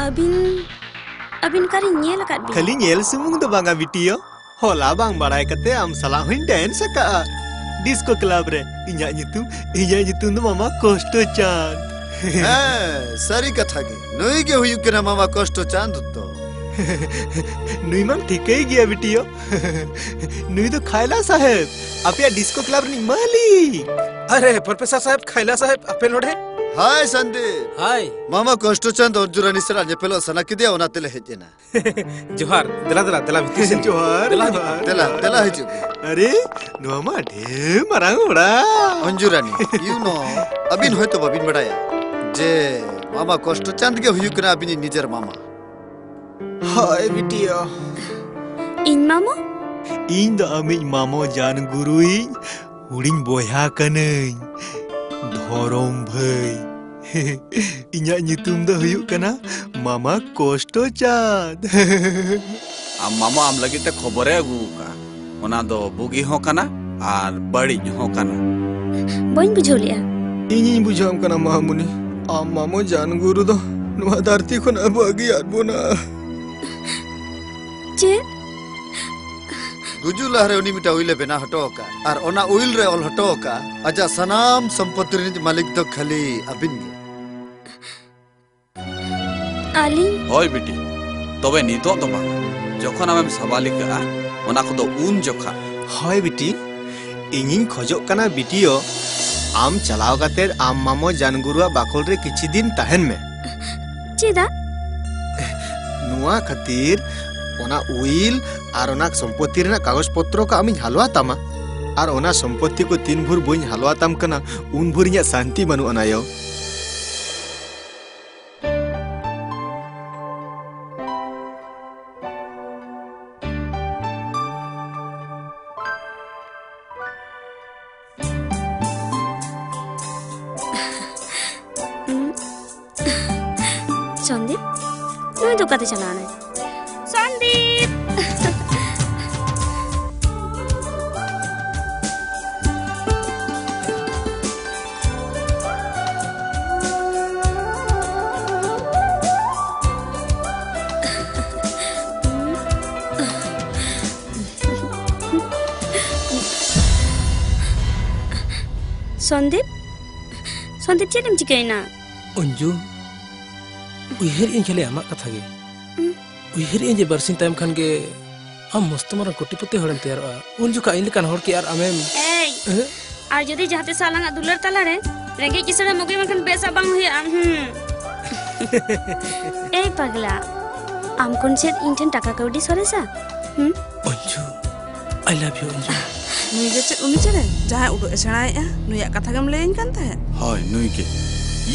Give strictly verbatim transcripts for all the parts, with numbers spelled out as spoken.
ᱟᱹᱵᱤᱱ, ᱟᱹᱵᱤᱱ ᱚᱠᱟᱨᱤᱧ ᱧᱮᱞ ᱟᱠᱟᱫ ᱵᱤᱱᱟ᱾ ᱠᱷᱟᱹᱞᱤ ᱧᱮᱞ ᱥᱩᱢᱩᱝ ᱫᱚ ᱵᱟᱝᱟ ᱵᱤᱴᱤᱭᱳ, ᱦᱚᱞᱟ ᱵᱟᱝ ᱵᱟᱲᱟᱭ ᱠᱟᱛᱮ ᱟᱢ ᱥᱟᱞᱟᱜ ᱦᱚᱸᱧ ᱰᱮᱱᱥ ᱟᱠᱟᱜᱼᱟ ᱰᱤᱥᱠᱳ ᱠᱞᱟᱵ ᱨᱮ᱾ ᱤᱧᱟᱜ ᱧᱩᱛᱩᱢ, ᱤᱧᱟᱜ ᱧᱩᱛᱩᱢ ᱫᱚ ᱢᱟᱢᱟ ᱠᱚᱥᱴᱚ ᱪᱟᱸᱫ᱾ ᱦᱮᱸ, ᱥᱟᱹᱨᱤ ᱠᱟᱛᱷᱟ ᱜᱮ, ᱱᱩᱭ ᱜᱮ ᱦᱩᱭᱩᱜ ᱠᱟᱱᱟ ᱢᱟᱢᱟ ᱠᱚᱥᱴᱚ ᱪᱟᱸᱫ ᱫᱚ᱾ ᱱᱩᱭ ᱢᱟᱢ ᱴᱷᱤᱠᱟᱹᱭ ᱜᱮᱭᱟ ᱵᱤᱴᱤᱭᱳ᱾ ᱱᱩᱭ ᱫᱚ ᱠᱷᱟᱭᱞᱟ ᱥᱟᱦᱮᱵ, ᱟᱯᱮᱭᱟᱜ ᱰᱤᱥᱠᱳ ᱠᱞᱟᱵ ᱨᱤᱱᱤᱡ ᱢᱟᱹᱞᱤᱠ᱾ ᱟᱨᱮ ᱯᱨᱚᱯᱷᱮᱥᱚᱨ ᱥᱟᱦᱮᱵ, ᱠᱷᱟᱭᱞᱟ ᱥᱟᱦᱮᱵ ᱟᱯᱮ ᱱᱚᱰᱮ? ᱦᱟᱭ ᱥᱟᱱᱫᱤᱯ᱾ ᱦᱟᱭ᱾ ᱢᱟᱢᱟ ᱠᱚᱥᱴᱚ ᱪᱟᱸᱫ ᱚᱨᱡᱩ ᱨᱟᱱᱤ ᱥᱟᱞᱟᱜ ᱧᱮᱯᱮᱞᱚᱜ ᱥᱟᱱᱟ ᱠᱮᱫᱮᱭᱟ, ᱚᱱᱟ ᱛᱮᱞᱮ ᱦᱮᱡ ᱮᱱᱟ᱾ ᱡᱚᱦᱟᱨ, ᱫᱮᱞᱟ ᱫᱮᱞᱟ ᱫᱮᱞᱟ ᱵᱷᱤᱛᱤᱨ ᱥᱮᱱ᱾ ᱡᱚᱦᱟᱨ, ᱫᱮᱞᱟ ᱦᱤᱡᱩᱜ ᱡᱚᱦᱟᱨ, ᱢᱮ᱾ ᱫᱮᱞᱟ, ᱡᱚᱦᱟᱨ᱾ ᱫᱮᱞᱟ ᱦᱤᱡᱩᱜ ᱢᱮ᱾ ᱟᱨᱮ, ᱱᱚᱣᱟ ᱢᱟ ᱰᱷᱮᱨ ᱢᱟᱨᱟᱝ ᱚᱲᱟᱜ᱾ ᱚᱨᱡᱩ ᱨᱟᱱᱤ, you know, ᱟᱹᱵᱤᱱ ᱦᱚᱭᱛᱚ ᱵᱟᱹᱵᱤᱱ ᱵᱟᱲᱟᱭᱟ ᱡᱮ ᱢᱟᱢᱟ ᱠᱚᱥᱴᱚ ᱪᱟᱸᱫ ᱜᱮ ᱦᱩᱭᱩᱜ ᱠᱟᱱᱟ ᱟᱹᱵᱤᱱᱤᱡ ᱱᱤᱡᱮᱨ ᱢᱟᱢᱟ᱾ ᱦᱳᱭ ᱵᱤᱴᱤᱭᱟ᱾ ᱤᱧ ᱢᱟᱢᱟ? ᱤᱧ ᱫᱚ ᱟᱢᱤᱡ ᱢᱟᱢᱚ ᱡᱟᱱ ᱜᱩᱨᱩᱭᱤᱡ ᱦᱩᱰᱤᱧ ᱵᱚᱭᱦᱟ ᱠᱟᱹᱱᱟᱹᱧ, ᱫᱷᱚᱨᱚᱢ ᱵᱷᱟᱹᱭ᱾ ᱤᱧᱟᱜ ᱧᱩᱛᱩᱢ ᱫᱚ ᱦᱩᱭᱩᱜ ᱠᱟᱱᱟ ᱢᱟᱢᱟ ᱠᱚᱥᱴᱚ ᱪᱟᱸᱫ᱾ ᱟᱢ ᱢᱟᱢᱟ ᱟᱢ ᱞᱟᱹᱜᱤᱫ ᱛᱮ ᱠᱷᱚᱵᱚᱨᱮ ᱟᱹᱜᱩ ᱟᱠᱟᱫᱼᱟ᱾ ᱚᱱᱟ ᱫᱚ ᱵᱩᱜᱤ ᱦᱚᱸ ᱠᱟᱱᱟ ᱟᱨ ᱵᱟᱹᱲᱤᱡ ᱦᱚᱸ ᱠᱟᱱᱟ᱾ ᱵᱟᱹᱧ ᱵᱩᱡᱷᱟᱹᱣ ᱞᱮᱜᱼᱟ᱾ ᱤᱧᱤᱧ ᱵᱩᱡᱷᱟᱹᱣᱟᱢ ᱠᱟᱱᱟ ᱢᱟᱢᱩᱱᱤ᱾ ᱟᱢ ᱢᱟᱢᱚ ᱡᱟᱱ ᱜᱩᱨᱩ ᱫᱚ ᱱᱚᱣᱟ ᱫᱷᱟᱹᱨᱛᱤ ᱠᱷᱚᱱ ᱟᱵᱚ ᱟᱹᱜᱤᱭᱟᱫ ᱵᱚᱱᱟ᱾ ᱪᱮᱫ? ᱜᱩᱡᱩᱜ ᱞᱟᱦᱟᱨᱮ ᱩᱱᱤ ᱢᱤᱫᱴᱟᱝ ᱩᱭᱤᱞ ᱮ ᱵᱮᱱᱟᱣ ᱦᱚᱴᱚ ᱟᱠᱟᱫᱼᱟ, ᱟᱨ ᱚᱱᱟ ᱩᱭᱤᱞ ᱨᱮ ᱚᱞ ᱦᱚᱴᱚ ᱟᱠᱟᱫᱼᱟ, ᱟᱡᱟᱜ ᱥᱟᱱᱟᱢ ᱥᱚᱢᱯᱚᱛᱤ ᱨᱤᱱᱤᱡ ᱢᱟᱹᱞᱤᱠ ᱫᱚ ᱠᱷᱟᱹᱞᱤ ᱟᱹᱵᱤᱱ ᱜᱮ᱾ ᱟᱹᱞᱤᱧ? ᱦᱳᱭ ᱵᱤᱴᱤ, ᱛᱚᱵᱮ ᱱᱤᱛᱚᱜ ᱫᱚ ᱵᱟᱝ, ᱡᱚᱠᱷᱚᱱ ᱟᱢᱮᱢ ᱥᱟᱵᱟᱞᱤᱠᱟᱜᱼᱟ, ᱚᱱᱟ ᱠᱚᱫᱚ ᱩᱱ ᱡᱚᱠᱷᱟ᱾ ᱦᱳᱭ ᱵᱤᱴᱤ, ᱤᱧᱤᱧ ᱠᱷᱚᱡᱚᱜ ᱠᱟᱱᱟ ᱵᱤᱴᱤᱭᱳ, ᱟᱢ ᱪᱟᱞᱟᱣ ᱠᱟᱛᱮ ᱟᱢ ᱢᱟᱢᱚ ᱡᱟᱱᱜᱩᱨᱩᱣᱟᱜ ᱵᱟᱠᱷᱳᱞ ᱨᱮ ᱠᱤᱪᱷᱤ ᱫᱤᱱ ᱛᱟᱦᱮᱱ ᱢᱮ᱾ ᱪᱮᱫᱟᱜ? ᱱᱚᱣᱟ ᱠᱷᱟᱹᱛᱤᱨ, ᱚᱱᱟ ᱩᱭᱤᱞ ᱟᱨ ᱚᱱᱟ ᱥᱚᱢᱯᱚᱛᱤ ᱨᱮᱱᱟᱜ ᱠᱟᱜᱚᱡᱽ ᱯᱚᱛᱨᱚ ᱠᱚ ᱟᱢᱤᱧ ᱦᱟᱞᱣᱟ ᱛᱟᱢᱟ, ᱟᱨ ᱚᱱᱟ ᱥᱚᱢᱯᱚᱛᱤ ᱠᱚ ᱛᱤᱱ ᱵᱷᱳᱨ ᱵᱟᱹᱧ ᱦᱟᱞᱣᱟ ᱛᱟᱢ ᱠᱟᱱᱟ, ᱩᱱ ᱵᱷᱳᱨ ᱤᱧᱟᱜ ᱥᱟᱱᱛᱤ ᱵᱟᱹᱱᱩᱜ ᱟᱱᱟᱭᱳ᱾ ᱥᱚᱱᱫᱤᱯ, ᱱᱩᱭ ᱫᱚ ᱚᱠᱟᱛᱮ ᱪᱟᱞᱟᱣ ᱮᱱᱟᱭ? ᱥᱚᱱᱫᱤᱯ! ᱥᱚᱱᱫᱤᱯ, ᱥᱚᱱᱫᱤᱯ, ᱪᱮᱫ ᱮᱢ ᱪᱤᱠᱟᱹᱭᱮᱱᱟ? ᱚᱧᱡᱩ, ᱩᱭᱦᱟᱹᱨᱮᱫ ᱟᱹᱧ ᱠᱷᱟᱹᱞᱤ ᱟᱢᱟᱜ ᱠᱟᱛᱷᱟ ᱜᱮ᱾ ᱦᱩᱸ᱾ ᱩᱭᱦᱟᱹᱨᱮᱫ ᱟᱹᱧ ᱡᱮ ᱵᱟᱨᱥᱤᱧ ᱛᱟᱭᱚᱢ ᱠᱷᱟᱱ ᱜᱮ ᱟᱢ ᱢᱚᱥᱛᱚ ᱢᱟᱨᱟᱝ ᱠᱳᱴᱤᱯᱚᱛᱤ ᱦᱚᱲᱮᱢ ᱛᱮᱭᱟᱨᱚᱜᱼᱟ᱾ ᱩᱱ ᱡᱚᱠᱷᱟᱜ ᱤᱧ ᱞᱮᱠᱟᱱ ᱦᱚᱲ ᱠᱤ ᱟᱨ ᱟᱢᱮᱢ ᱮᱭ! ᱮᱦᱮᱸ? ᱟᱨ ᱡᱩᱫᱤ ᱡᱟᱦᱟᱸ ᱛᱤᱥ ᱟᱞᱟᱝᱟᱜ ᱫᱩᱞᱟᱹᱲ ᱛᱟᱞᱟᱨᱮ ᱨᱮᱸᱜᱮᱡ ᱠᱤᱥᱟᱹᱬᱮᱢ ᱩᱜᱮ ᱢᱮᱱᱠᱷᱟᱱ ᱵᱮᱥᱟᱜ ᱵᱟᱝ ᱦᱩᱭᱩᱜᱼᱟ᱾ ᱦᱩᱸ᱾ ᱮᱭ ᱯᱟᱜᱽᱞᱟ, ᱟᱢ ᱠᱷᱚᱱ ᱪᱮᱫ ᱤᱧ ᱴᱷᱮᱱ ᱴᱟᱠᱟ ᱠᱟᱹᱣᱰᱤ ᱥᱚᱨᱮᱥᱟ? ᱦᱩᱸ? ᱚᱧᱡᱩ, I love you, ᱚᱧᱡᱩ᱾ ᱱᱩᱭ ᱜᱮ ᱪᱮᱫ ᱩᱱᱤ ᱪᱮᱬᱮ ᱡᱟᱦᱟᱸᱭ ᱩᱰᱟᱹᱜ ᱮ ᱥᱮᱬᱟᱭᱮᱫᱼᱟ? ᱱᱩᱭᱟᱜ ᱠᱟᱛᱷᱟ ᱜᱮᱢ ᱞᱟᱹᱭᱟᱹᱧ ᱠᱟᱱ ᱛᱟᱦᱮᱸᱫ? ᱦᱳᱭ, ᱱᱩᱭ ᱜᱮ᱾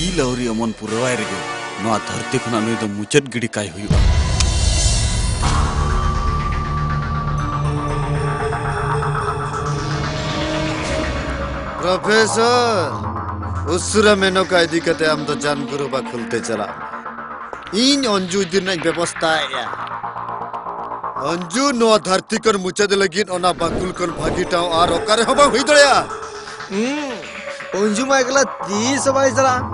ᱤ ᱞᱟᱣᱨᱤ ᱮᱢᱚᱱ ᱯᱩᱨᱟᱹᱣᱟᱭ ᱨᱮᱜᱮ ᱱᱚᱣᱟ ᱫᱷᱟᱹᱨᱛᱤ ᱠᱷᱚᱱᱟᱜ ᱱᱩᱭ ᱫᱚ ᱢᱩᱪᱟᱹᱫ ᱜᱤᱰᱤ ᱠᱟᱭ ᱦᱩᱭᱩᱜᱼᱟ᱾ ᱯᱨᱚᱯᱷᱮᱥᱚᱨ, ᱩᱥᱩᱨᱟ ᱢᱮᱱᱚᱠᱟ ᱤᱫᱤ ᱠᱟᱛᱮ ᱟᱢ ᱫᱚ ᱡᱟᱱ ᱜᱩᱨᱩ ᱵᱟᱠᱷᱩᱞ ᱛᱮ ᱪᱟᱞᱟᱜ ᱢᱮ᱾ ᱤᱧ ᱚᱧᱡᱩ ᱤᱫᱤ ᱨᱮᱱᱟᱜ ᱤᱧ ᱵᱮᱵᱚᱥᱛᱷᱟᱭᱮᱫᱼᱟ᱾ ᱚᱧᱡᱩ, ᱱᱚᱣᱟ ᱫᱷᱟᱹᱨᱛᱤ ᱠᱷᱚᱱ ᱢᱩᱪᱟᱹᱫ ᱞᱟᱹᱜᱤᱫ ᱚᱱᱟ ᱵᱟᱠᱷᱩᱞ ᱠᱷᱚᱱ ᱵᱷᱟᱹᱜᱤ ᱴᱷᱟᱶ ᱟᱨ ᱚᱠᱟ ᱨᱮᱦᱚᱸ ᱵᱟᱝ ᱦᱩᱭ ᱫᱟᱲᱮᱭᱟᱜᱼᱟ᱾ ᱦᱩᱸ, ᱚᱧᱡᱩ ᱢᱟ ᱮᱠᱞᱟ ᱛᱤᱥ ᱦᱚᱸ ᱵᱟᱭ ᱪᱟᱞᱟᱜᱼᱟ᱾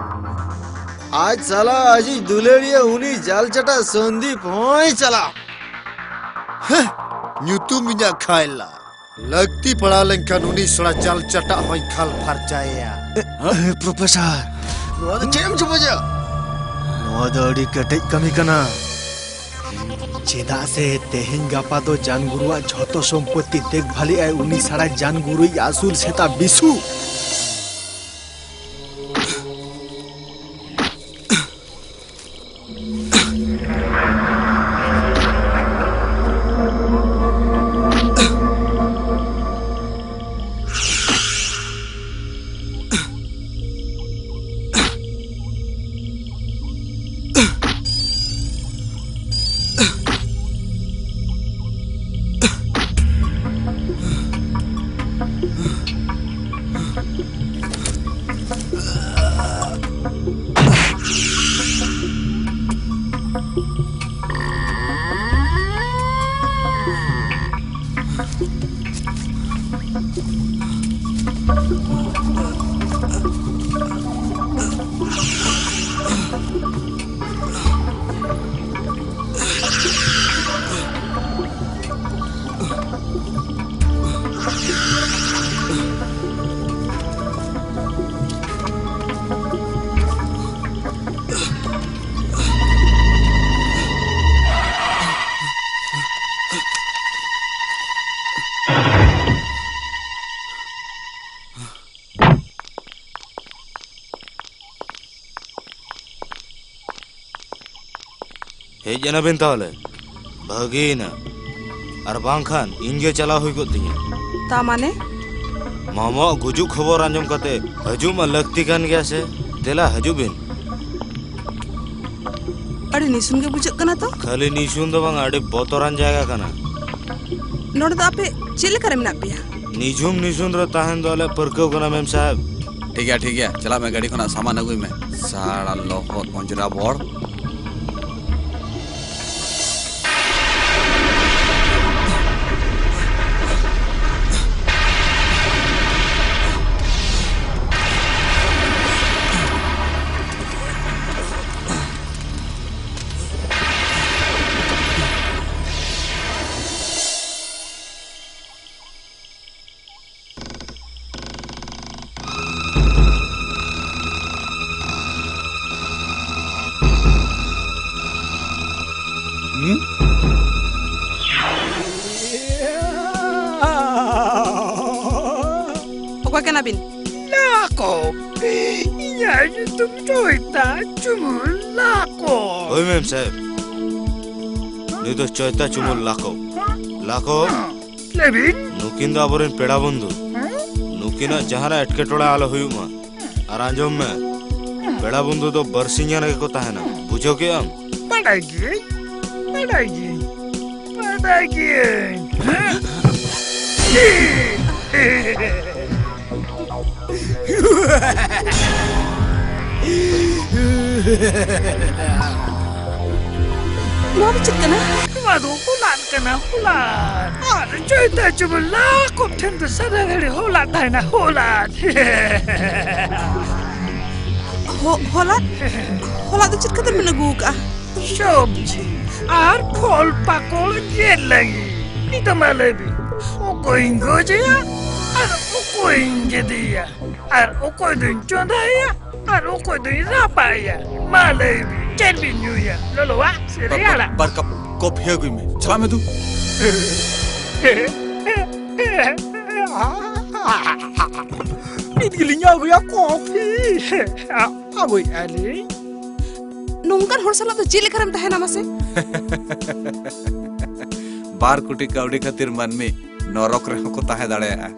ᱟᱡ ᱥᱟᱞᱟ ᱟᱡᱤᱡ ᱫᱩᱞᱟᱹᱲᱤᱭᱟᱹ ᱩᱱᱤ ᱡᱟᱞ ᱪᱟᱴᱟ ᱥᱚᱱᱫᱤᱯ ᱦᱚᱸᱭ ᱪᱟᱞᱟᱜᱼᱟ᱾ ᱦᱮᱸ, ᱧᱩᱛᱩᱢ ᱤᱧᱟᱹᱜ ᱠᱷᱟᱭᱞᱟ᱾ ᱞᱟᱹᱠᱛᱤ ᱯᱟᱲᱟᱣ ᱞᱮᱱᱠᱷᱟᱱ ᱩᱱᱤ ᱥᱚᱲᱟ ᱡᱟᱞ ᱪᱟᱴᱟ ᱦᱚᱸᱭ ᱠᱷᱟᱞ ᱯᱷᱟᱨᱪᱟᱭᱮᱭᱟ᱾ ᱦᱮᱸ? ᱯᱨᱚᱯᱷᱮᱥᱚᱨ, ᱱᱚᱣᱟ ᱫᱚ ᱪᱮᱫ ᱮᱢ ᱪᱚᱯᱚᱡᱟ? ᱱᱚᱣᱟ ᱫᱚ ᱟᱹᱰᱤ ᱠᱮᱴᱮᱡ ᱠᱟᱹᱢᱤ ᱠᱟᱱᱟ᱾ ᱪᱮᱫᱟᱜ ᱥᱮ ᱛᱮᱦᱮᱧ ᱜᱟᱯᱟ ᱫᱚ ᱡᱟᱱᱜᱩᱨᱩᱣᱟᱜ ᱡᱷᱚᱛᱚ ᱥᱚᱢᱯᱚᱛᱤ ᱫᱮᱠᱷᱵᱷᱟᱞᱮᱜᱼᱟᱭ ᱩᱱᱤ ᱥᱟᱲᱟ ᱡᱟᱱᱜᱩᱨᱩᱭᱤᱡ ᱟᱹᱥᱩᱞ ᱥᱮᱛᱟ ᱵᱤᱥᱩ᱾ ᱦᱮᱡ ᱮᱱᱟᱵᱤᱱ ᱛᱟᱦᱚᱞᱮ? ᱵᱷᱟᱹᱜᱤᱭᱮᱱᱟ᱾ ᱟᱨ ᱵᱟᱝᱠᱷᱟᱱ ᱤᱧ ᱜᱮ ᱪᱟᱞᱟᱣ ᱦᱩᱭ ᱠᱚᱜ ᱛᱤᱧᱟᱹ᱾ ᱛᱟ ᱢᱟᱱᱮ? ᱢᱟᱢᱟᱣᱟᱜ ᱜᱩᱡᱩᱜ ᱠᱷᱚᱵᱚᱨ ᱟᱸᱡᱚᱢ ᱠᱟᱛᱮ ᱦᱤᱡᱩᱜ ᱢᱟ ᱞᱟᱹᱠᱛᱤ ᱠᱟᱱ ᱜᱮᱭᱟ ᱥᱮ? ᱫᱮᱞᱟ, ᱦᱤᱡᱩᱜ ᱵᱤᱱ᱾ ᱟᱹᱰᱤ ᱱᱤᱥᱩᱱ ᱜᱮ ᱵᱩᱡᱷᱟᱹᱜ ᱠᱟᱱᱟ ᱛᱚ᱾ ᱠᱷᱟᱹᱞᱤ ᱱᱤᱥᱩᱱ ᱫᱚ ᱵᱟᱝ, ᱟᱹᱰᱤ ᱵᱚᱛᱚᱨᱟᱱ ᱡᱟᱭᱜᱟ ᱠᱟᱱᱟ᱾ ᱱᱚᱰᱮ ᱫᱚ ᱟᱯᱮ ᱪᱮᱫ ᱞᱮᱠᱟ ᱨᱮ ᱢᱮᱱᱟᱜ ᱯᱮᱭᱟ? ᱱᱤᱡᱷᱩᱢ ᱱᱤᱥᱩᱱ ᱨᱮ ᱛᱟᱦᱮᱱ ᱫᱚ ᱟᱞᱮᱭᱟᱜ ᱯᱟᱹᱨᱠᱟᱹᱣ ᱠᱟᱱᱟ, ᱢᱮᱢ ᱥᱟᱦᱮᱵᱽ᱾ ᱴᱷᱤᱠ ᱜᱮᱭᱟ, ᱴᱷᱤᱠ ᱜᱮᱭᱟ, ᱪᱟᱞᱟᱜ ᱢᱮ, ᱜᱟᱹᱰᱤ ᱠᱷᱚᱱᱟᱜ ᱥᱟᱢᱟᱱ ᱟᱹᱜᱩᱭ ᱢᱮ, ᱥᱟᱲᱟ ᱞᱚᱦᱚᱫ ᱚᱸᱡᱽᱨᱟ ᱵᱚᱲ᱾ ᱚᱠᱚᱭ ᱠᱟᱱᱟ ᱵᱤᱱ? ᱞᱟᱠᱚᱵ᱾ ᱤᱧᱟᱜ ᱧᱩᱛᱩᱢ ᱪᱚᱭᱛᱟ ᱪᱩᱢᱩᱞ ᱞᱟᱠᱚᱵ᱾ ᱦᱳᱭ, ᱢᱮᱢ ᱥᱟᱦᱮᱵᱽ᱾ ᱱᱩᱭ ᱫᱚ ᱪᱚᱭᱛᱟ ᱪᱩᱢᱩᱞ ᱞᱟᱠᱚᱵ᱾ ᱞᱟᱠᱚᱵ᱾ ᱞᱟᱹᱭ ᱵᱤᱱ᱾ ᱱᱩᱠᱤᱱ ᱫᱚ ᱟᱵᱚᱨᱮᱱ ᱯᱮᱲᱟ ᱵᱚᱱᱫᱷᱩ᱾ ᱦᱮᱸ? ᱱᱩᱠᱤᱱᱟᱜ ᱡᱟᱦᱟᱱᱟᱜ ᱮᱴᱠᱮᱴᱚᱬᱮ ᱟᱞᱚ ᱦᱩᱭᱩᱜ ᱢᱟ᱾ ᱟᱨ ᱟᱸᱡᱚᱢ ᱢᱮ, ᱯᱮᱲᱟ ᱵᱚᱱᱫᱷᱩ ᱫᱚ ᱵᱟᱨᱥᱤᱧ ᱜᱟᱱ ᱜᱮᱠᱚ ᱛᱟᱦᱮᱱᱟ, ᱵᱩᱡᱷᱟᱹᱣ ᱠᱮᱜ ᱟᱢ? ᱵᱟᱰᱟᱭ ᱜᱤᱭᱟᱹᱧ, ᱵᱟᱰᱟᱭ ᱜᱤᱭᱟᱹᱧ, ᱵᱟᱰᱟᱭ ᱜᱤᱭᱟᱹᱧ᱾ ᱦᱮᱸ? ᱱᱚᱣᱟ ᱫᱚ ᱪᱮᱫ ᱠᱟᱱᱟ? ᱱᱚᱣᱟ ᱫᱚ ᱦᱚᱞᱟᱫ ᱠᱟᱱᱟ, ᱦᱚᱞᱟᱫ᱾ ᱟᱨ ᱪᱚᱭᱛᱟ ᱪᱩᱢᱩᱞ ᱞᱟᱠᱚᱵ ᱴᱷᱮᱱ ᱫᱚ ᱥᱟᱨᱟ ᱜᱷᱟᱹᱲᱤ ᱦᱚᱞᱟᱫ ᱛᱟᱦᱮᱱᱟ, ᱦᱚᱞᱟᱫ᱾ ᱦᱚ-, ᱦᱚᱞᱟᱫ? ᱦᱚᱞᱟᱫ ᱫᱚ ᱪᱮᱫ ᱠᱷᱟᱹᱛᱤᱨ ᱵᱤᱱ ᱟᱹᱜᱩ ᱟᱠᱟᱜᱼᱟ? ᱥᱚᱵᱽᱡᱤ ᱟᱨ ᱯᱷᱚᱞ ᱯᱟᱠᱚᱲ ᱜᱮᱫ ᱞᱟᱹᱜᱤᱫ᱾ ᱱᱤᱛᱚᱜ ᱢᱟ ᱞᱟᱹᱭ ᱵᱤᱱ, ᱚᱠᱚᱭᱤᱧ ᱜᱚᱡᱮᱭᱟ ᱟᱨ ᱚᱠᱚᱭᱤᱧ ᱜᱮᱫᱮᱭᱟ? ᱟᱨ ᱚᱠᱚᱭ ᱫᱚᱧ ᱪᱚᱸᱫᱟᱭᱟ ᱟᱨ ᱚᱠᱚᱭ ᱫᱚᱧ ᱨᱟᱯᱟᱜ ᱮᱭᱟ? ᱢᱟ ᱞᱟᱹᱭ ᱵᱤᱱ, ᱪᱮᱫ ᱵᱤᱱ ᱧᱩᱭᱟ, ᱞᱚᱞᱚᱣᱟᱜ ᱥᱮ ᱵᱟ-, ᱵᱟ-, ᱨᱮᱭᱟᱲᱟᱜ? ᱵᱟᱨ ᱠᱟᱯ ᱠᱚᱯᱷᱤ ᱟᱹᱜᱩᱭ ᱢᱮ, ᱪᱟᱞᱟᱜ ᱢᱮ ᱫᱩ᱾ ᱱᱤᱛ ᱜᱮᱞᱤᱧ ᱟᱹᱜᱩᱭᱟ ᱠᱚᱯᱷᱤ᱾ ᱟᱹᱜᱩᱭᱮᱫᱼᱟ ᱞᱤᱧ᱾ ᱚᱱᱠᱟᱱ ᱦᱚᱲ ᱥᱟᱞᱟᱜ ᱫᱚ ᱪᱮᱫ ᱞᱮᱠᱟᱨᱮᱢ ᱛᱟᱦᱮᱱᱟ ᱢᱟᱥᱮ? ᱵᱟᱨ ᱠᱳᱴᱤ ᱠᱟᱹᱣᱰᱤ ᱠᱷᱟᱹᱛᱤᱨ ᱢᱟᱹᱱᱢᱤ ᱱᱚᱨᱚᱠ ᱨᱮᱦᱚᱸ ᱠᱚ ᱛᱟᱦᱮᱸ ᱫᱟᱲᱮᱭᱟᱜᱼᱟ᱾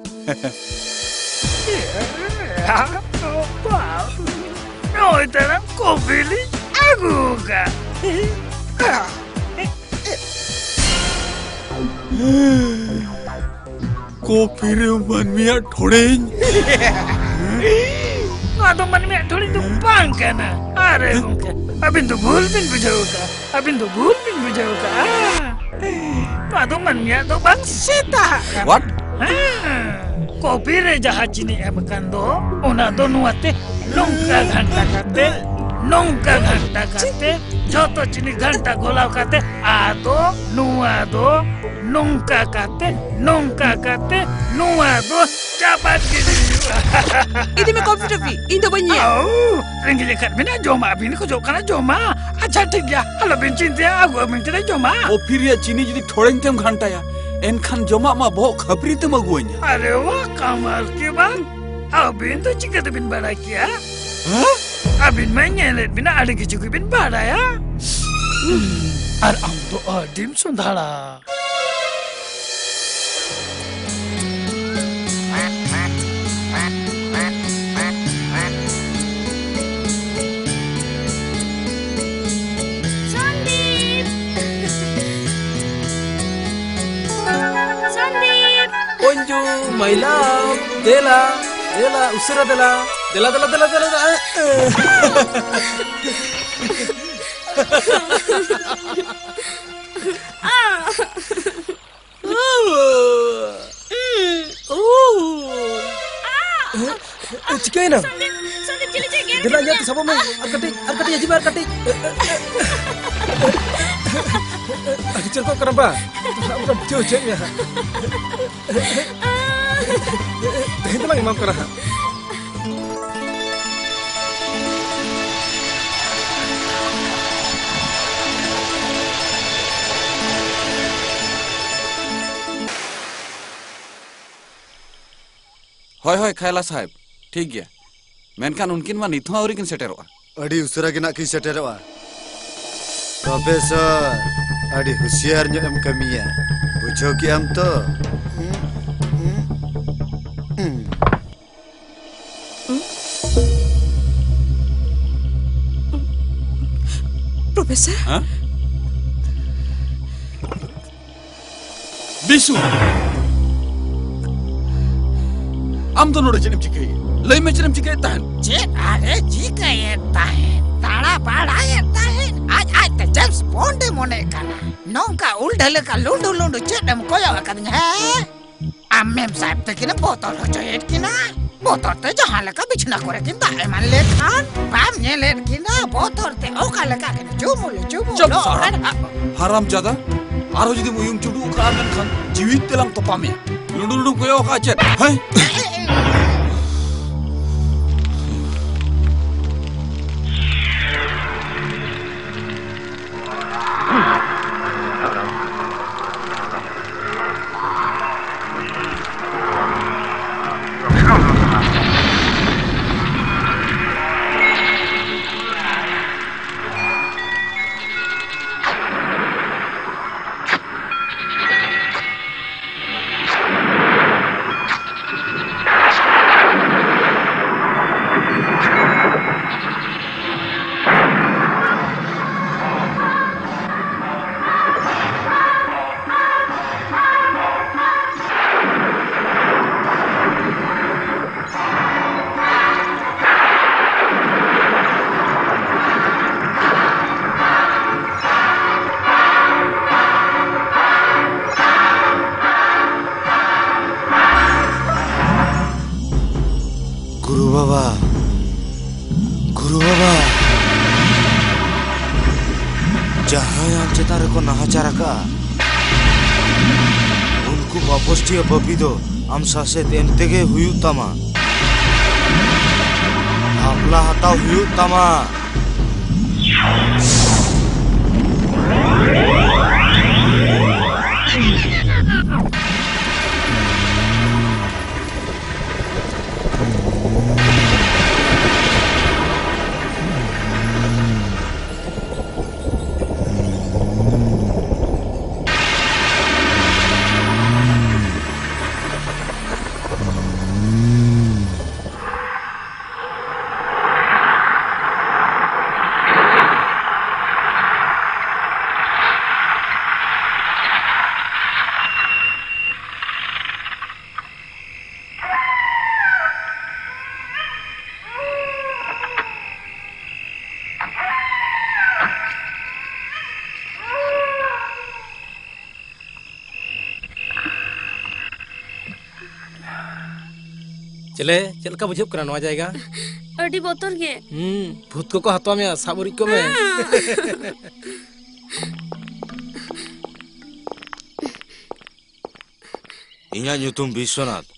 ᱱᱚᱜᱼᱚᱭ ᱛᱟᱲᱟᱢ ᱠᱚᱯᱷᱤ ᱞᱤᱧ ᱟᱹᱜᱩ ᱟᱠᱟᱫ᱾ ᱠᱚᱯᱷᱤ ᱨᱮ ᱢᱟᱹᱱᱢᱤᱭᱟᱜ ᱴᱷᱚᱲᱮᱧ᱾ ᱱᱚᱣᱟ ᱫᱚ ᱢᱟᱹᱱᱢᱤᱭᱟᱜ ᱴᱷᱚᱲᱮᱧ ᱫᱚ ᱵᱟᱝ ᱠᱟᱱᱟ᱾ ᱟᱨᱮ ᱜᱚᱢᱠᱮ, ᱟᱹᱵᱤᱱ ᱫᱚ ᱵᱷᱩᱞ ᱵᱤᱱ ᱵᱩᱡᱷᱟᱹᱣ ᱟᱠᱟᱫᱼᱟ᱾ ᱟᱹᱵᱤᱱ ᱫᱚ ᱵᱷᱩᱞ ᱵᱤᱱ ᱵᱩᱡᱷᱟᱹᱣ ᱟᱠᱟᱫᱼᱟ᱾ ᱱᱚᱣᱟ ᱫᱚ ᱢᱟᱹᱱᱢᱤᱭᱟᱜ ᱫᱚ ᱵᱟᱝ, ᱥᱮᱛᱟᱜ ᱠᱟᱱᱟ᱾ What? ᱦᱮᱸ, ᱠᱚᱯᱷᱤ ᱨᱮ ᱡᱟᱦᱟᱸ ᱪᱤᱱᱤ ᱮᱢ ᱟᱠᱟᱱ ᱫᱚ, ᱚᱱᱟ ᱫᱚ ᱱᱚᱣᱟᱛᱮ ᱱᱚᱝᱠᱟ ᱜᱷᱟᱱᱴᱟ ᱠᱟᱛᱮ, ᱱᱚᱝᱠᱟ ᱜᱷᱟᱱᱴᱟ ᱠᱟᱛᱮ, ᱡᱷᱚᱛᱚ ᱪᱤᱱᱤ ᱜᱷᱟᱱᱴᱟ ᱜᱚᱞᱟᱣ ᱠᱟᱛᱮ, ᱟᱫᱚ ᱱᱚᱣᱟ ᱫᱚ ᱱᱚᱝᱠᱟ ᱠᱟᱛᱮ, ᱱᱚᱝᱠᱟ ᱠᱟᱛᱮ, ᱱᱚᱣᱟ ᱫᱚ ᱪᱟᱯᱟᱫ ᱜᱤᱰᱤ ᱦᱩᱭᱩᱜᱼᱟ᱾ ᱤᱫᱤ ᱢᱮ ᱠᱚᱯᱷᱤ ᱴᱚᱯᱷᱤ, ᱤᱧ ᱫᱚ ᱵᱟᱹᱧ ᱧᱩᱭᱟ᱾ ᱟᱣ, ᱨᱮᱸᱜᱮᱡ ᱟᱠᱟᱫ ᱵᱤᱱᱟ, ᱡᱚᱢᱟᱜ ᱵᱤᱱ ᱠᱷᱚᱡᱚᱜ ᱠᱟᱱᱟ, ᱡᱚᱢᱟᱜ᱾ ᱟᱪᱪᱷᱟ, ᱴᱷᱤᱠ ᱜᱮᱭᱟ, ᱟᱞᱚᱵᱤᱱ ᱪᱤᱱᱛᱟᱹᱭᱟ, ᱟᱹᱜᱩ ᱟᱹᱵᱤᱱ ᱠᱟᱱᱟ ᱡᱚᱢᱟᱜ᱾ ᱠᱚᱯᱷᱤ ᱨᱮᱭᱟᱜ ᱪᱤᱱᱤ ᱡᱩᱫᱤ ᱴᱷᱚᱲᱮᱧ ᱛᱮᱢ ᱜᱷᱟᱱᱴᱟᱭᱟ, ᱮᱱᱠᱷᱟᱱ ᱡᱚᱢᱟᱜ ᱢᱟ ᱵᱚᱦᱚᱜ ᱠᱷᱟᱹᱯᱨᱤ ᱛᱮᱢ ᱟᱹᱜᱩᱣᱟᱹᱧᱟ᱾ ᱟᱨᱮ ᱣᱟ, ᱠᱟᱢᱟᱞ ᱠᱤ ᱵᱟᱛ, ᱟᱹᱵᱤᱱ ᱫᱚ ᱪᱤᱠᱟᱹ ᱛᱮᱵᱤᱱ ᱵᱟᱲᱟᱭ ᱠᱮᱭᱟ? ᱦᱮᱸ? ᱟᱹᱵᱤᱱ ᱢᱟᱧ ᱧᱮᱞᱮᱫ ᱵᱤᱱᱟ, ᱟᱹᱰᱤ ᱠᱤᱪᱷᱩ ᱜᱮᱵᱤᱱ ᱵᱟᱲᱟᱭᱟ᱾ ᱟᱨ ᱟᱢ ᱫᱚ ᱟᱹᱰᱤᱢ ᱥᱚᱸᱫᱷᱟᱲᱟ᱾ ᱥᱚᱱᱫᱤᱯ! ᱥᱚᱱᱫᱤᱯ! ᱚᱧᱡᱩ, my love, ᱫᱮᱞᱟ, ᱫᱮᱞᱟ, ᱩᱥᱟᱹᱨᱟ ᱫᱮᱞᱟ᱾ ᱫᱮᱞᱟ, ᱫᱮᱞᱟ, ᱫᱮᱞᱟ, ᱫᱮᱞᱟ, ᱫᱮᱞᱟ᱾ ᱪᱤᱠᱟᱹᱭᱮᱱᱟ? ᱥᱚᱱᱫᱤᱯ, ᱥᱚᱱᱫᱤᱯ, ᱪᱤᱞᱤ ᱪᱚᱭ ᱜᱮᱨ ᱫᱮᱞᱟ, ᱤᱧᱟᱹᱜ ᱠᱮᱫᱤᱧᱟ᱾ ᱛᱤ ᱥᱟᱵᱚᱜ ᱢᱮ᱾ ᱟᱨ ᱠᱟᱹᱴᱤᱡ, ᱟᱨ ᱠᱟᱹᱴᱤᱡ, ᱦᱤᱡᱩᱜ ᱢᱮ, ᱟᱨ ᱠᱟᱹᱴᱤᱡ᱾ ᱟᱹᱰᱤ ᱪᱚᱨᱚᱠᱚᱜ ᱠᱟᱱᱟ ᱵᱟ᱾ ᱟᱢ ᱫᱚ ᱵᱩᱡᱷᱟᱹᱣ ᱦᱚᱪᱚᱭᱮᱫ ᱢᱮᱭᱟ ᱦᱟᱸᱜ᱾ ᱛᱮᱦᱮᱧ ᱫᱚᱞᱟᱝ ᱮᱢᱟᱢ ᱠᱟᱱᱟ ᱦᱟᱸᱜ᱾ ᱦᱳᱭ, ᱦᱳᱭ, ᱠᱷᱟᱭᱞᱟ ᱥᱟᱦᱮᱵᱽ, ᱴᱷᱤᱠ ᱜᱮᱭᱟ᱾ ᱢᱮᱱᱠᱷᱟᱱ ᱩᱱᱠᱤᱱ ᱢᱟ ᱱᱤᱛ ᱦᱚᱸ ᱟᱹᱣᱨᱤ ᱠᱤᱱ ᱥᱮᱴᱮᱨᱚᱜᱼᱟ᱾ ᱟᱹᱰᱤ ᱩᱥᱟᱹᱨᱟ ᱜᱮ ᱱᱟᱜ ᱠᱤᱱ ᱥᱮᱴᱮᱨᱚᱜᱼᱟ᱾ ᱯᱨᱚᱯᱷᱮᱥᱚᱨ, ᱟᱹᱰᱤ ᱦᱩᱥᱤᱭᱟᱨ ᱧᱚᱜ ᱮᱢ ᱠᱟᱹᱢᱤᱭᱟ, ᱵᱩᱡᱷᱟᱹᱣ ᱠᱮᱜ ᱟᱢ ᱛᱚ? ᱯᱨᱚᱯᱷᱮᱥᱚᱨ? ᱦᱮᱸ? ᱵᱤᱥᱩ! ᱟᱢ ᱫᱚ ᱱᱚᱰᱮ ᱪᱮᱫ ᱮᱢ ᱪᱤᱠᱟᱹᱭᱮᱫ? ᱞᱟᱹᱭ ᱢᱮ, ᱪᱮᱫ ᱮᱢ ᱪᱤᱠᱟᱹᱭᱮᱫ ᱛᱟᱦᱮᱸᱫ? ᱪᱮᱫ ᱟᱨᱮ ᱪᱤᱠᱟᱹᱭᱮᱫ ᱛᱟᱦᱮᱸᱫ? ᱫᱟᱬᱟ ᱵᱟᱲᱟᱭᱮᱫ ᱛᱟᱦᱮᱸᱫ᱾ ᱟᱡ ᱟᱡ ᱛᱮ ᱡᱮᱢᱥ ᱵᱚᱱᱰ ᱮ ᱢᱚᱱᱮᱜ ᱠᱟᱱᱟ᱾ ᱱᱚᱝᱠᱟ ᱩᱞᱰᱷᱟᱹ ᱞᱮᱠᱟ ᱞᱩᱸᱰᱩ ᱞᱩᱸᱰᱩ ᱪᱮᱫ ᱮᱢ ᱠᱚᱭᱚᱜ ᱟᱠᱟᱫᱤᱧᱟ, ᱦᱮᱸ? ᱟᱢ ᱢᱮᱢ ᱥᱟᱦᱮᱵ ᱛᱟᱹᱠᱤᱱ ᱮᱢ ᱵᱚᱛᱚᱨ ᱦᱚᱪᱚᱭᱮᱫ ᱠᱤᱱᱟ᱾ ᱵᱚᱛᱚᱨ ᱛᱮ ᱡᱟᱦᱟᱸ ᱞᱮᱠᱟ ᱵᱤᱪᱷᱱᱟ ᱠᱚᱨᱮ ᱠᱤᱱ ᱫᱟᱜ ᱮᱢᱟᱱ ᱞᱮᱠᱷᱟᱱ, ᱵᱟᱢ ᱧᱮᱞᱮᱫ ᱠᱤᱱᱟ ᱵᱚᱛᱚᱨ ᱛᱮ ᱚᱠᱟ ᱞᱮᱠᱟ ᱠᱤᱱ ᱪᱩᱢᱩᱞ ᱪᱩᱢᱩᱞ ᱪᱩᱯ ᱥᱟᱦᱟᱵ᱾ ᱦᱟᱨᱟᱢ ᱡᱟᱫᱟ, ᱟᱨᱦᱚᱸ ᱡᱩᱫᱤᱢ ᱩᱭᱩᱝ ᱪᱩᱰᱩ ᱟᱠᱟᱜᱼᱟ, ᱢᱮᱱᱠᱷᱟᱱ ᱡᱤᱣᱤ ᱛᱮᱞᱟᱝ ᱛᱚᱯᱟ ᱢᱮᱭᱟ᱾ ᱞᱩᱸᱰᱩ ᱞᱩᱸᱰᱩᱢ ᱠᱚᱭᱚᱜ ᱟᱠᱟᱜᱼᱟ ᱪᱮᱫ? ᱦᱮᱸ? ᱜᱩᱨᱩ ᱵᱟᱵᱟ, ᱜᱩᱨᱩ ᱵᱟᱵᱟ, ᱡᱟᱦᱟᱸᱭ ᱟᱢ ᱪᱮᱛᱟᱱ ᱨᱮᱠᱚ ᱱᱟᱦᱟᱪᱟᱨ ᱟᱠᱟᱫᱼᱟ, ᱩᱱᱠᱩ ᱯᱟᱯᱚᱥᱴᱤᱭᱟᱹ ᱯᱟᱯᱤ ᱫᱚ ᱟᱢ ᱥᱟᱥᱮᱛ ᱮᱢ ᱛᱮᱜᱮ ᱦᱩᱭᱩᱜ ᱛᱟᱢᱟ᱾ ᱦᱟᱯᱞᱟ ᱦᱟᱛᱟᱣ ᱦᱩᱭᱩᱜ ᱛᱟᱢᱟ᱾ ᱪᱮᱞᱮ, ᱪᱮᱫ ᱞᱮᱠᱟ ᱵᱩᱡᱷᱟᱹᱜ ᱠᱟᱱᱟ ᱱᱚᱣᱟ ᱡᱟᱭᱜᱟ? ᱟᱹᱰᱤ ᱵᱚᱛᱚᱨ ᱜᱮ᱾ ᱦᱩᱸ, ᱵᱷᱩᱛ ᱠᱚᱠᱚ ᱦᱟᱛᱟᱣ ᱢᱮᱭᱟ, ᱥᱟᱵ ᱩᱨᱤᱡ ᱠᱚᱜ ᱢᱮ᱾ ᱤᱧᱟᱜ ᱧᱩᱛᱩᱢ ᱵᱤᱥᱣᱚᱱᱟᱛᱷ᱾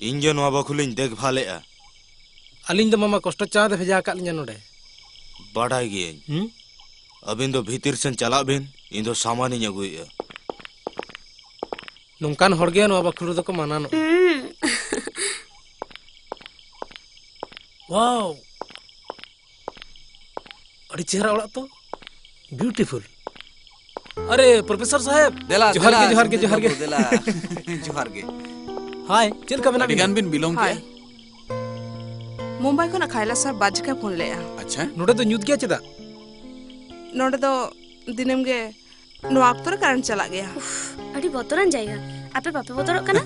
ᱤᱧ ᱜᱮ ᱱᱚᱣᱟ ᱵᱟᱠᱷᱳᱞᱤᱧ ᱫᱮᱠᱷᱵᱷᱟᱞᱮᱜᱼᱟ᱾ ᱟᱹᱞᱤᱧ ᱫᱚ ᱢᱟᱢᱟ ᱠᱚᱥᱴᱚ ᱪᱟᱸᱫᱽ ᱮ ᱵᱷᱮᱡᱟ ᱟᱠᱟᱫ ᱞᱤᱧᱟ ᱱᱚᱰᱮ᱾ ᱵᱟᱰᱟᱭ ᱜᱤᱭᱟᱹᱧ᱾ ᱦᱩᱸ? ᱟᱹᱵᱤᱱ ᱫᱚ ᱵᱷᱤᱛᱤᱨ ᱥᱮᱱ ᱪᱟᱞᱟᱜ ᱵᱤᱱ, ᱤᱧ ᱫᱚ ᱥᱟᱢᱟᱱᱤᱧ ᱟᱹᱜᱩᱭᱮᱫᱼᱟ᱾ ᱱᱚᱝᱠᱟᱱ ᱦᱚᱲ ᱜᱮ ᱱᱚᱣᱟ ᱵᱟᱠᱷᱳᱞ ᱨᱮᱫᱚ ᱠᱚ ᱢᱟᱱᱟᱱᱚᱜᱼᱟ᱾ ᱦᱩᱸ᱾ ᱣᱟᱣ! ᱟᱹᱰᱤ ᱪᱮᱦᱨᱟ ᱚᱲᱟᱜ ᱛᱚ, beautiful᱾ ᱟᱨᱮ, ᱯᱨᱚᱯᱷᱮᱥᱚᱨ ᱥᱟᱦᱮᱵ, ᱫᱮᱞᱟ, ᱡᱚᱦᱟᱨ ᱫᱮᱞᱟ, ᱜᱮ, ᱡᱚᱦᱟᱨ ᱜᱮ, ᱥᱚᱧᱡᱚᱭ ᱡᱚᱦᱟᱨ ᱵᱟᱹᱵᱩ, ᱜᱮ᱾ ᱫᱮᱞᱟ᱾ ᱡᱚᱦᱟᱨ ᱜᱮ᱾ ᱦᱟᱭ, ᱪᱮᱫ ᱞᱮᱠᱟ ᱢᱮᱱᱟᱜ ᱟᱹᱰᱤ ᱵᱤᱱᱟ? ᱜᱟᱱ ᱵᱤᱱ ᱵᱤᱞᱚᱢ ᱦᱟᱭ᱾ ᱠᱮᱜᱼᱟ᱾ ᱢᱩᱢᱵᱟᱭ ᱠᱷᱚᱱᱟᱜ ᱠᱟᱭᱞᱟᱥ ᱥᱟᱨ ᱵᱟᱨ ᱡᱟᱠᱟ ᱯᱷᱳᱱ ᱞᱮᱜᱼᱟ᱾ ᱟᱪᱪᱷᱟ᱾ ᱱᱚᱰᱮ ᱫᱚ ᱧᱩᱛ ᱜᱮᱭᱟ ᱪᱮᱫᱟᱜ? ᱱᱚᱰᱮ ᱫᱚ ᱫᱤᱱᱟᱹᱢ ᱜᱮ ᱱᱚᱣᱟ ᱚᱠᱛᱚ ᱨᱮ ᱠᱟᱨᱮᱱᱴ ᱪᱟᱞᱟᱜ ᱜᱮᱭᱟ᱾ ᱩᱯᱷ, ᱟᱹᱰᱤ ᱵᱚᱛᱚᱨᱟᱱ ᱡᱟᱭᱜᱟ᱾ ᱟᱯᱮ ᱵᱟᱯᱮ ᱵᱚᱛᱚᱨᱚᱜ ᱠᱟᱱᱟ?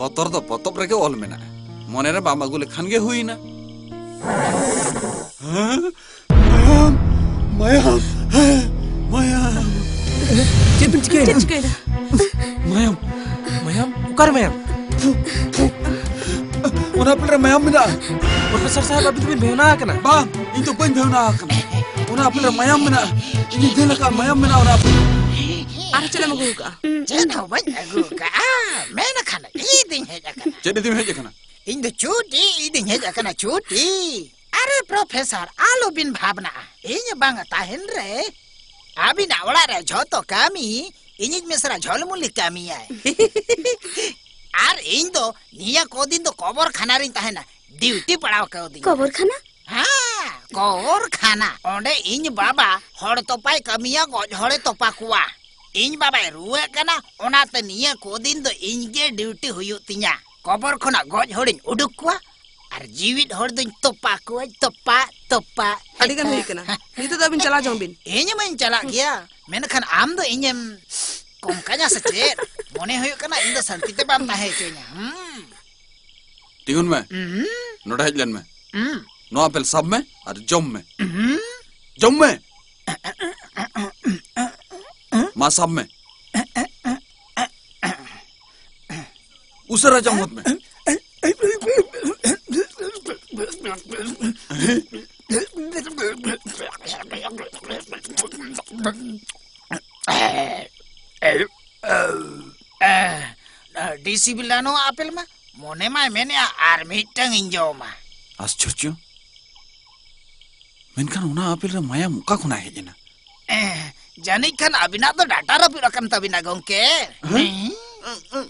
ᱵᱚᱛᱚᱨ ᱫᱚ ᱯᱚᱛᱚᱵ ᱨᱮᱜᱮ ᱚᱞ ᱢᱮᱱᱟᱜᱼᱟ᱾ ᱢᱚᱱᱮ ᱨᱮ ᱵᱟᱢ ᱟᱹᱜᱩ ᱞᱮᱠᱷᱟᱱ ᱜᱮ ᱦᱩᱭᱱᱟ᱾ ᱦᱮᱸ? ᱢᱟᱭᱟᱢ! ᱢᱟᱭᱟᱢ! ᱦᱮᱸ, ᱢᱟᱭᱟᱢ! ᱪᱮᱫ ᱵᱤᱱ ᱪᱤᱠᱟᱹᱭᱮᱫᱟ? ᱪᱮᱫ ᱪᱤᱠᱟᱹᱭᱮᱫᱟ? ᱢᱟᱭᱟᱢ! ᱢᱟᱭᱟᱢ? ᱚᱠᱟᱨᱮ ᱢᱟᱭᱟᱢ? ᱚᱱᱟ ᱟᱯᱮᱞ ᱨᱮ ᱢᱟᱭᱟᱢ ᱢᱮᱱᱟᱜᱼᱟ᱾ ᱯᱨᱚᱯᱷᱮᱥᱚᱨ ᱥᱟᱦᱮᱵ, ᱟᱹᱵᱤᱱ ᱫᱚᱵᱤᱱ ᱵᱮᱦᱩᱱᱟ ᱟᱠᱟᱱᱟ᱾ ᱵᱟᱝ, ᱤᱧ ᱫᱚ ᱵᱟᱹᱧ ᱵᱮᱦᱩᱱᱟ ᱟᱠᱟᱱᱟ᱾ ᱚᱱᱟ ᱟᱯᱮᱞ ᱨᱮ ᱢᱟᱭᱟᱢ ᱢᱮᱱᱟᱜᱼᱟ᱾ ᱤᱧᱤᱧ ᱧᱮᱞ ᱟᱠᱟᱫᱼᱟ, ᱢᱟᱭᱟᱢ ᱢᱮᱱᱟᱜᱼᱟ ᱚᱱᱟ ᱟᱯᱮᱞ ᱨᱮ᱾ ᱟᱨ ᱪᱮᱫ ᱮᱢ ᱟᱹᱜᱩ ᱟᱠᱟᱫᱼᱟ? ᱪᱮᱫ ᱦᱚᱸ ᱵᱟᱹᱧ ᱟᱹᱜᱩ ᱟᱠᱟᱫᱼᱟ, ᱢᱮᱱᱠᱷᱟᱱ ᱤᱧ ᱫᱚᱧ ᱦᱮᱡ ᱟᱠᱟᱱᱟ᱾ ᱪᱮᱫ ᱤᱫᱤᱢ ᱦᱮᱡ ᱟᱠᱟᱱᱟ? ᱤᱧ ᱫᱚ ᱪᱩᱴᱤ ᱤᱫᱤᱧ ᱦᱮᱡ ᱟᱠᱟᱱᱟ, ᱪᱩᱴᱤ᱾ ᱟᱨᱮ ᱯᱨᱚᱯᱷᱮᱥᱚᱨ, ᱟᱞᱚᱵᱤᱱ ᱵᱷᱟᱵᱽᱱᱟᱜᱼᱟ᱾ ᱤᱧ ᱵᱟᱝ ᱛᱟᱦᱮᱱ ᱨᱮ ᱟᱹᱵᱤᱱᱟᱜ ᱚᱲᱟᱜ ᱨᱮ ᱡᱷᱚᱛᱚ ᱠᱟᱹᱢᱤ ᱤᱧᱤᱡ ᱢᱤᱥᱨᱟ ᱡᱷᱚᱞᱢᱩᱞᱤ ᱠᱟᱹᱢᱤᱭᱟᱭ᱾ ᱟᱨ ᱤᱧ ᱫᱚ ᱱᱤᱭᱟᱹ ᱠᱚ ᱫᱤᱱ ᱫᱚ ᱠᱚᱵᱚᱨ ᱠᱷᱟᱱᱟ ᱨᱤᱧ ᱛᱟᱦᱮᱱᱟ, ᱰᱤᱭᱩᱴᱤ ᱯᱟᱲᱟᱣ ᱠᱟᱣᱫᱤᱧᱟ᱾ ᱠᱚᱵᱚᱨ ᱠᱷᱟᱱᱟ? ᱦᱮᱸ, ᱠᱚᱵᱚᱨ ᱠᱷᱟᱱᱟ᱾ ᱚᱸᱰᱮ ᱤᱧ ᱵᱟᱵᱟ ᱦᱚᱲ ᱛᱚᱯᱟᱭ ᱠᱟᱹᱢᱤᱭᱟ, ᱜᱚᱡ ᱦᱚᱲᱮ ᱛᱚᱯᱟ ᱠᱚᱣᱟ᱾ ᱤᱧ ᱵᱟᱵᱟᱭ ᱨᱩᱣᱟᱹᱜ ᱠᱟᱱᱟ, ᱚᱱᱟᱛᱮ ᱱᱤᱭᱟᱹ ᱠᱚ ᱫᱤᱱ ᱫᱚ ᱤᱧ ᱜᱮ ᱰᱤᱭᱩᱴᱤ ᱦᱩᱭᱩᱜ ᱛᱤᱧᱟ᱾ ᱠᱚᱵᱚᱨ ᱠᱷᱚᱱᱟᱜ ᱜᱚᱡ ᱦᱚᱲᱤᱧ ᱩᱰᱩᱠ ᱠᱚᱣᱟ ᱟᱨ ᱡᱤᱣᱤᱫ ᱦᱚᱲ ᱫᱚᱧ ᱛᱚᱯᱟ ᱠᱚᱣᱟᱹᱧ, ᱛᱚᱯᱟ, ᱛᱚᱯᱟ᱾ ᱟᱹᱰᱤ ᱜᱟᱱ ᱦᱩᱭ ᱠᱟᱱᱟ, ᱱᱤᱛᱚᱜ ᱫᱚ ᱟᱹᱵᱤᱱ ᱪᱟᱞᱟᱣ ᱡᱚᱝ ᱵᱤᱱ᱾ ᱤᱧ ᱢᱟᱧ ᱪᱟᱞᱟᱜ ᱜᱮᱭᱟ, ᱢᱮᱱᱠᱷᱟᱱ ᱟᱢ ᱫᱚ ᱤᱧᱮᱢ ᱠᱚᱝᱠᱟᱧᱟ ᱥᱮ ᱪᱮᱫ? ᱢᱚᱱᱮ ᱦᱩᱭᱩᱜ ᱠᱟᱱᱟ ᱤᱧ ᱫᱚ ᱥᱟᱱᱛᱤ ᱛᱮ ᱵᱟᱢ ᱛᱟᱦᱮᱸ ᱦᱚᱪᱚᱧᱟ᱾ ᱦᱩᱸ᱾ ᱛᱤᱸᱜᱩᱱ ᱢᱮ᱾ ᱦᱩᱸ᱾ ᱱᱚᱰᱮ ᱦᱮᱡ ᱞᱮᱱ ᱢᱮ᱾ ᱦᱩᱸ᱾ ᱱᱚᱣᱟ ᱟᱯᱮᱞ ᱥᱟᱵ ᱢᱮ ᱟᱨ ᱡᱚᱢ ᱢᱮ᱾ ᱦᱩᱸ᱾ ᱡᱚᱢ ᱢᱮ᱾ ᱢᱟ ᱥᱟᱵ ᱢᱮ᱾ ᱩᱥᱟᱹᱨᱟ ᱡᱚᱢ ᱦᱚᱫ ᱢᱮ᱾ ᱟᱹᱰᱤ ᱥᱤᱵᱤᱞᱟ ᱱᱚᱣᱟ ᱟᱯᱮᱞ ᱢᱟ᱾ ᱢᱚᱱᱮ ᱢᱟᱭ ᱢᱮᱱᱮᱜᱼᱟ ᱟᱨ ᱢᱤᱫᱴᱟᱝ ᱤᱧ ᱡᱚᱢᱟ᱾ ᱟᱥᱪᱚᱨᱡᱚ᱾ ᱢᱮᱱᱠᱷᱟᱱ ᱚᱱᱟ ᱟᱯᱮᱞ ᱨᱮ ᱢᱟᱭᱟᱢ ᱚᱠᱟ ᱠᱷᱚᱱᱟᱜ ᱦᱮᱡ ᱮᱱᱟ? ᱮᱸ, ᱡᱟᱹᱱᱤᱡ ᱠᱷᱟᱱ ᱟᱹᱵᱤᱱᱟᱜ ᱫᱚ ᱰᱟᱴᱟ ᱨᱟᱹᱯᱩᱫ ᱟᱠᱟᱱ ᱛᱟᱹᱵᱤᱱᱟ, ᱜᱚᱝᱠᱮ᱾ ᱦᱮᱸ? ᱦᱮᱸ?